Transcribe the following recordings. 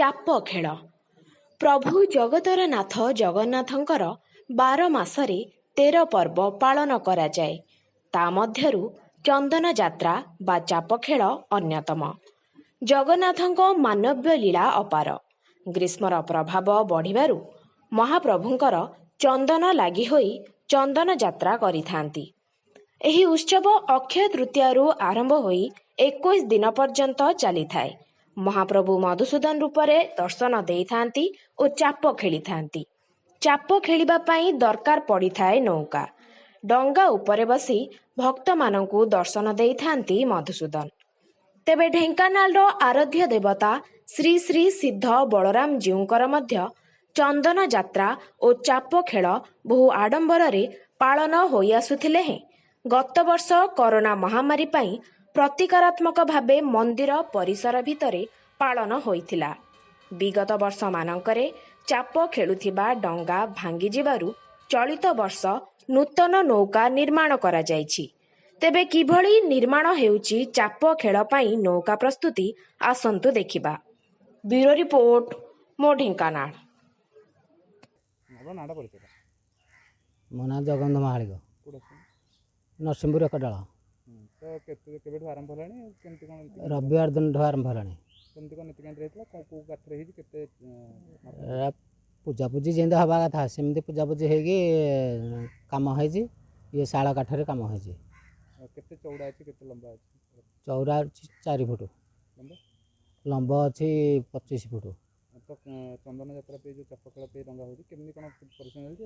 ଚାପ ଖେଳ। ପ୍ରଭୁ ଜଗତର ନାଥ ଜଗନ୍ନାଥଙ୍କର 12 ମାସରେ 13 ପର୍ବ ପାଳନ କରାଯାଏ। ତା ମଧ୍ୟରୁ ଚନ୍ଦନ ଯାତ୍ରା ବା ଚାପ ଖେଳ ଅନ୍ୟତମ। ଜଗନ୍ନାଥଙ୍କ ମାନବ୍ୟ ଲୀଳା ଅପାର। ଗ୍ରୀଷ୍ମର ପ୍ରଭାବ ବଢ଼ିବାରୁ ମହାପ୍ରଭୁଙ୍କର ଚନ୍ଦନ ଲାଗି ହୋଇ ଚନ୍ଦନ ଯାତ୍ରା କରିଥାନ୍ତି। ଏହି ଉତ୍ସବ ଅକ୍ଷୟ ତୃତୀୟାରୁ ଆରମ୍ଭ ହୋଇ 21 ଦିନ ପର୍ଯ୍ୟନ୍ତ ଚାଲିଥାଏ। ମହାପ୍ରଭୁ ମଧୁସୂଦନ ରୂପରେ ଦର୍ଶନ ଦେଇଥାନ୍ତି ଓ ଚାପ ଖେଳିଥାନ୍ତି। ଚାପ ଖେଳିବା ପାଇଁ ଦରକାର ପଡ଼ିଥାଏ ନୌକା। ଡଙ୍ଗା ଉପରେ ବସି ଭକ୍ତମାନଙ୍କୁ ଦର୍ଶନ ଦେଇଥାନ୍ତି ମଧୁସୂଦନ। ତେବେ ଢେଙ୍କାନାଳର ଆରାଧ୍ୟ ଦେବତା ଶ୍ରୀ ଶ୍ରୀ ସିଦ୍ଧ ବଳରାମ ଜୀଉଙ୍କର ମଧ୍ୟ ଚନ୍ଦନ ଯାତ୍ରା ଓ ଚାପ ଖେଳ ବହୁ ଆଡମ୍ବରରେ ପାଳନ ହୋଇଆସୁଥିଲେ ହେଁ ଗତବର୍ଷ କରୋନା ମହାମାରୀ ପାଇଁ ପ୍ରତିକାରାତ୍ମକ ଭାବେ ମନ୍ଦିର ପରିସର ଭିତରେ ପାଳନ ହୋଇଥିଲା। ବିଗତ ବର୍ଷମାନଙ୍କରେ ଚାପ ଖେଳୁଥିବା ଡଙ୍ଗା ଭାଙ୍ଗିଯିବାରୁ ଚଳିତ ବର୍ଷ ନୂତନ ନୌକା ନିର୍ମାଣ କରାଯାଇଛି। ତେବେ କିଭଳି ନିର୍ମାଣ ହେଉଛି ଚାପ ଖେଳ ପାଇଁ ନୌକା ପ୍ରସ୍ତୁତି, ଆସନ୍ତୁ ଦେଖିବା। ବ୍ୟୁରୋ ରିପୋର୍ଟ, ମୋ ଢେଙ୍କାନାଳ। ଆପଣ ନାଁଟା ପରିଚୟଟା? ମୋ ନାଁ ଜଗନ୍ନାଥ ମହାଳିକ। କୋଉଠି ଅଛନ୍ତି? ନରସିଂହପୁର ଏକଡାଳ। ତ କେତେ କେବେଠୁ ଆରମ୍ଭ ହେଲାଣି ଆଉ କେମିତି କ'ଣ ନୀତିକାନ୍ତି? ରବିବାର ଦିନଠୁ ଆରମ୍ଭ ହେଲାଣି। କେମିତି କ'ଣ ନୀତିକାନ୍ତି ହେଇଥିଲା, କେଉଁ କେଉଁ କାଠରେ ହେଇଛି, କେତେ ଏରା ପୂଜାପୂଜି ଯେମିତି ହେବା କଥା ସେମିତି ପୂଜାପୂଜି ହେଇକି କାମ ହେଇଛି। ଇଏ ଶାଳ କାଠରେ କାମ ହେଇଛି। ଆଉ କେତେ ଚଉଡ଼ା ଅଛି, କେତେ ଲମ୍ବା ଅଛି? ଚଉଡ଼ା ଅଛି 4 ଫୁଟ। ଲମ୍ବା? ଲମ୍ବ ଅଛି 25 ଫୁଟ। ତ ଚନ୍ଦନ ଯାତ୍ରା ପାଇଁ ଯେଉଁ ଚାପ ଖେଳ ପାଇଁ ଡଙ୍ଗା ହେଉଛି, କେମିତି କ'ଣ ପରିଶ୍ରମ ଚାଲିଛି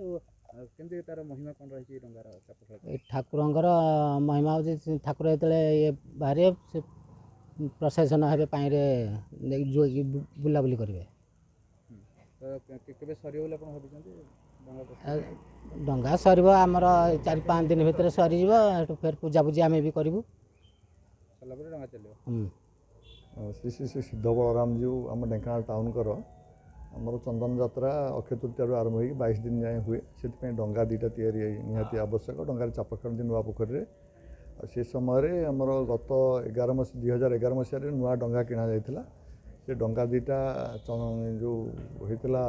ଆଉ କେମିତି ତାର ମହିମା କ'ଣ ରହିଛି ଏଇ ଡଙ୍ଗାର ଚାପ ଖେଳ? ଏ ଠାକୁରଙ୍କର ମହିମା ହେଉଛି, ଠାକୁର ଯେତେବେଳେ ଇଏ ବାହାରିବେ, ସେ ପ୍ରସେସନ ହେବେ, ପାଣିରେ ନେଇକି ଜୁଏଇକି ବୁଲାବୁଲି କରିବେ। ତ କେବେ ସରିବ ବୋଲି ଆପଣ ଭାବିଛନ୍ତି ଡଙ୍ଗା ପ୍ରସ୍ତୁତି? ଡଙ୍ଗା ସରିବ ଆମର 4-5 ଦିନ ଭିତରେ ସରିଯିବ। ସେଠୁ ଫେର ପୂଜାପୂଜି ଆମେ ବି କରିବୁ। ସରିଲା ପରେ ଡଙ୍ଗା ଚାଲିବ। ଶ୍ରୀ ଶ୍ରୀ ଶ୍ରୀ ସିଦ୍ଧ ବଳରାମ ଜୀଉ ଆମ ଢେଙ୍କାନାଳ ଟାଉନଙ୍କର ଆମର ଚନ୍ଦନ ଯାତ୍ରା ଅକ୍ଷୟ ତୃତୀୟାରୁ ଆରମ୍ଭ ହୋଇକି 22 ଦିନ ଯାଏଁ ହୁଏ। ସେଥିପାଇଁ ଡଙ୍ଗା ଦୁଇଟା ତିଆରି ନିହାତି ଆବଶ୍ୟକ। ଡଙ୍ଗାରେ ଚାପ ଖେଳନ୍ତି ନୂଆ ପୋଖରୀରେ। ଆଉ ସେ ସମୟରେ ଆମର ଗତ 2011 ମସିହାରେ ନୂଆ ଡଙ୍ଗା କିଣା ଯାଇଥିଲା। ସେ ଡଙ୍ଗା ଦୁଇଟା ଯେଉଁ ହେଇଥିଲା,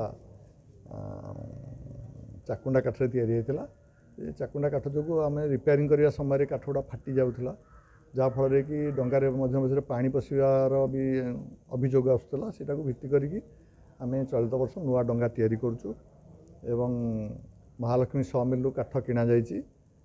ଚାକୁଣ୍ଡା କାଠରେ ତିଆରି ହେଇଥିଲା। ଏ ଚାକୁଣ୍ଡା କାଠ ଯୋଗୁଁ ଆମେ ରିପେୟାରିଂ କରିବା ସମୟରେ କାଠ ଗୁଡ଼ା ଫାଟି ଯାଉଥିଲା, ଯାହାଫଳରେ କି ଡଙ୍ଗାରେ ମଝିରେ ମଝିରେ ପାଣି ପଶିବାର ବି ଅଭିଯୋଗ ଆସୁଥିଲା। ସେଇଟାକୁ ଭିତ୍ତି କରିକି ଆମେ ଚଳିତ ବର୍ଷ ନୂଆ ଡଙ୍ଗା ତିଆରି କରୁଛୁ ଏବଂ ମହାଲକ୍ଷ୍ମୀ ସମିଲରୁ କାଠ କିଣାଯାଇଛି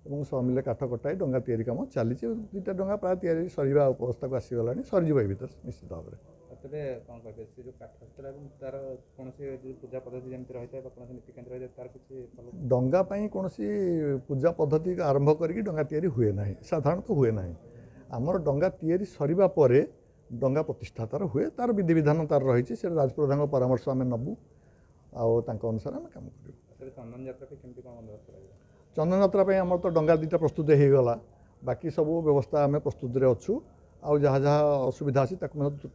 ଏବଂ ସମିଲରେ କାଠ କଟାଇ ଡଙ୍ଗା ତିଆରି କାମ ଚାଲିଛି। ଦୁଇଟା ଡଙ୍ଗା ପ୍ରାୟ ତିଆରି ସରିବା ଅବସ୍ଥାକୁ ଆସିଗଲାଣି, ସରିଯିବ ଏ ଭିତରେ ନିଶ୍ଚିତ ଭାବରେ। ତେବେ କ'ଣ କହିବେ, ସେ ଯେଉଁ କାଠ ଆସିଥିଲା ଏବଂ ତାର କୌଣସି ଯେଉଁ ପୂଜା ପଦ୍ଧତି ଯେମିତି ରହିଥାଏ ବା କୌଣସି ନୀତିକାନ୍ତି ରହିଥାଏ, ତାର କିଛି ଡଙ୍ଗା ପାଇଁ କୌଣସି ପୂଜା ପଦ୍ଧତି ଆରମ୍ଭ କରିକି ଡଙ୍ଗା ତିଆରି ହୁଏ ନାହିଁ, ସାଧାରଣତଃ ହୁଏ ନାହିଁ। ଆମର ଡଙ୍ଗା ତିଆରି ସରିବା ପରେ ଡଙ୍ଗା ପ୍ରତିଷ୍ଠା ତାର ହୁଏ, ତାର ବିଧିବିଧାନ ତାର ରହିଛି। ସେଇଟା ରାଜପ୍ରଧାନଙ୍କ ପରାମର୍ଶ ଆମେ ନେବୁ ଆଉ ତାଙ୍କ ଅନୁସାରେ ଆମେ କାମ କରିବୁ। ତେବେ ଚନ୍ଦନ ଯାତ୍ରା ପାଇଁ କେମିତି କ'ଣ ବନ୍ଦୋବସ୍ତ ରହିବ? ଚନ୍ଦନ ଯାତ୍ରା ପାଇଁ ଆମର ତ ଡଙ୍ଗା ଦୁଇଟା ପ୍ରସ୍ତୁତ ହେଇଗଲା, ବାକି ସବୁ ବ୍ୟବସ୍ଥା ଆମେ ପ୍ରସ୍ତୁତିରେ ଅଛୁ। ଆଉ ଯାହା ଯାହା ଅସୁବିଧା ଅଛି ତାକୁ ମଧ୍ୟ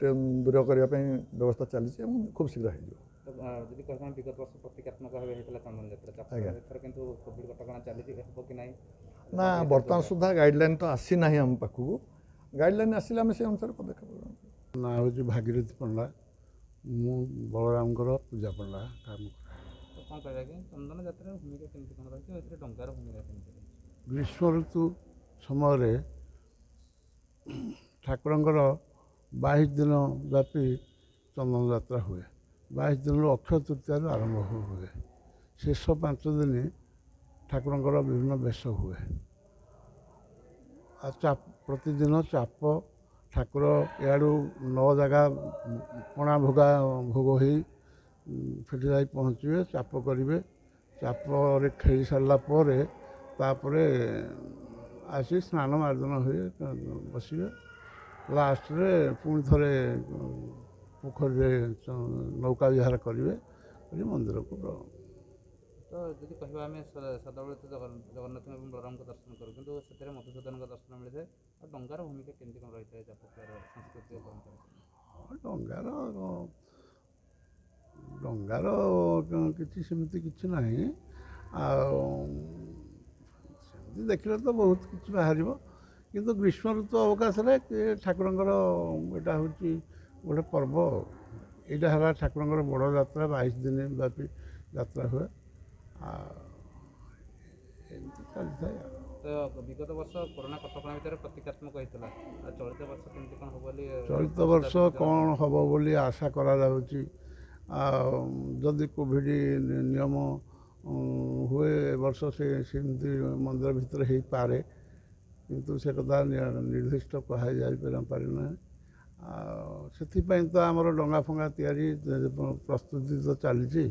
ଦୂର କରିବା ପାଇଁ ବ୍ୟବସ୍ଥା ଚାଲିଛି ଏବଂ ଖୁବ୍ ଶୀଘ୍ର ହେଇଯିବ। ତ ଯଦି କହିବା, ବିଗତ ବର୍ଷ ପ୍ରତୀକାତ୍ମକ ଭାବେ ହେଇଥିଲା ଚନ୍ଦନ ଯାତ୍ରା ଚାପ, ଏଥର କିନ୍ତୁ କୋଭିଡ଼ କଟକଣା ଚାଲିଛି, ହେବ କି ନାହିଁ? ନା, ବର୍ତ୍ତମାନ ସୁଦ୍ଧା ଗାଇଡ଼ଲାଇନ୍ ତ ଆସିନାହିଁ ଆମ ପାଖକୁ। ଗାଇଡ଼ଲାଇନ୍ ଆସିଲେ ଆମେ ସେ ଅନୁସାରେ ପଦକ୍ଷେପ ଗ୍ରହଣ କରିବୁ। ନାଁ ହେଉଛି ଭାଗୀରଥି ପଣ୍ଡା। ମୁଁ ବଳରାମଙ୍କର ପୂଜା ପଣ୍ଡା କାମ କରେ। ତ କ'ଣ କହିବା କି ଚନ୍ଦନ ଯାତ୍ରାର ଭୂମିକା କେମିତି କ'ଣ ରହିଛି ଆଉ ଏଥିରେ ଡଙ୍ଗାର ଭୂମିକା କେମିତି ରହିଛି? ଗ୍ରୀଷ୍ମ ଋତୁ ସମୟରେ ଠାକୁରଙ୍କର 22 ଦିନ ବ୍ୟାପୀ ଚନ୍ଦନ ଯାତ୍ରା ହୁଏ। 22 ଦିନରୁ ଅକ୍ଷୟ ତୃତୀୟାରୁ ଆରମ୍ଭ ହୁଏ। ଶେଷ 5 ଦିନ ଠାକୁରଙ୍କର ବିଭିନ୍ନ ବେଶ ହୁଏ। ଆଉ ପ୍ରତିଦିନ ଚାପ ଠାକୁର ଇଆଡ଼ୁ 9 ଜାଗା ପଣା ଭୋଗା ଭୋଗ ହେଇ ସେଠି ଯାଇ ପହଞ୍ଚିବେ, ଚାପ କରିବେ। ଚାପରେ ଖେଳି ସାରିଲା ପରେ ତାପରେ ଆସି ସ୍ନାନ ମାର୍ଜନ ହୋଇ ବସିବେ। ଲାଷ୍ଟରେ ପୁଣି ଥରେ ପୋଖରୀରେ ନୌକା ବିହାର କରିବେ, କରି ମନ୍ଦିରକୁ। ତ ଯଦି କହିବା, ଆମେ ସଦାବେଳେ ତ ଜଗନ୍ନାଥଙ୍କ ଏବଂ ବଳରାମଙ୍କ ଦର୍ଶନ କରୁ, କିନ୍ତୁ ସେଥିରେ ମଧୁସୂଦନଙ୍କ ଦର୍ଶନ ମିଳିଥାଏ। ଆଉ ଡଙ୍ଗାର ଭୂମିକା କେମିତି କ'ଣ ରହିଥାଏ ଚାପ ଖେଳର ସାଂସ୍କୃତିକ ପରମ୍ପରା? ହଁ, ଡଙ୍ଗାର କିଛି ସେମିତି କିଛି ନାହିଁ। ଆଉ ସେମିତି ଦେଖିଲେ ତ ବହୁତ କିଛି ବାହାରିବ, କିନ୍ତୁ ଗ୍ରୀଷ୍ମ ଋତୁ ଅବକାଶରେ ଠାକୁରଙ୍କର ଏଇଟା ହେଉଛି ଗୋଟେ ପର୍ବ। ଏଇଟା ହେଲା ଠାକୁରଙ୍କର ବଡ଼ ଯାତ୍ରା। 22 ଦିନ ବ୍ୟାପୀ ଯାତ୍ରା ହୁଏ, ଆଉ ଏମିତି ଚାଲିଥାଏ। ଆଉ ତ ବିଗତ ବର୍ଷ କରୋନା କଟକଣା ଭିତରେ ପ୍ରତୀକାତ୍ମକ ହେଇଥିଲା, ଆଉ ଚଳିତ ବର୍ଷ କେମିତି କ'ଣ ହେବ ବୋଲି? ଚଳିତ ବର୍ଷ କ'ଣ ହେବ ବୋଲି ଆଶା କରାଯାଉଛି। ଆଉ ଯଦି କୋଭିଡ଼ ନିୟମ ହୁଏ, ଏ ବର୍ଷ ସେ ସେମିତି ମନ୍ଦିର ଭିତରେ ହେଇପାରେ, କିନ୍ତୁ ସେ କଥା ନିର୍ଦ୍ଦିଷ୍ଟ କୁହାଯାଇପାରେ ନାହିଁ। ଆଉ ସେଥିପାଇଁ ତ ଆମର ଡଙ୍ଗା ଫଙ୍ଗା ତିଆରି ପ୍ରସ୍ତୁତି ତ ଚାଲିଛି,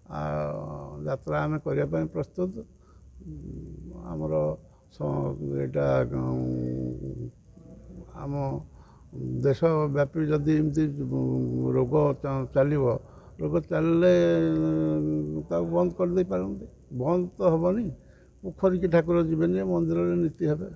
ଆଉ ଯାତ୍ରା ଆମେ କରିବା ପାଇଁ ପ୍ରସ୍ତୁତ। ଆମର ଏଇଟା ଆମ ଦେଶବ୍ୟାପୀ ଯଦି ଏମିତି ରୋଗ ଚାଲିବ, ରୋଗ ଚାଲିଲେ ତାକୁ ବନ୍ଦ କରିଦେଇ ପାରନ୍ତି। ବନ୍ଦ ତ ହେବନି, ପୋଖରୀକି ଠାକୁର ଯିବେନି, ମନ୍ଦିରରେ ନୀତି ହେବେ।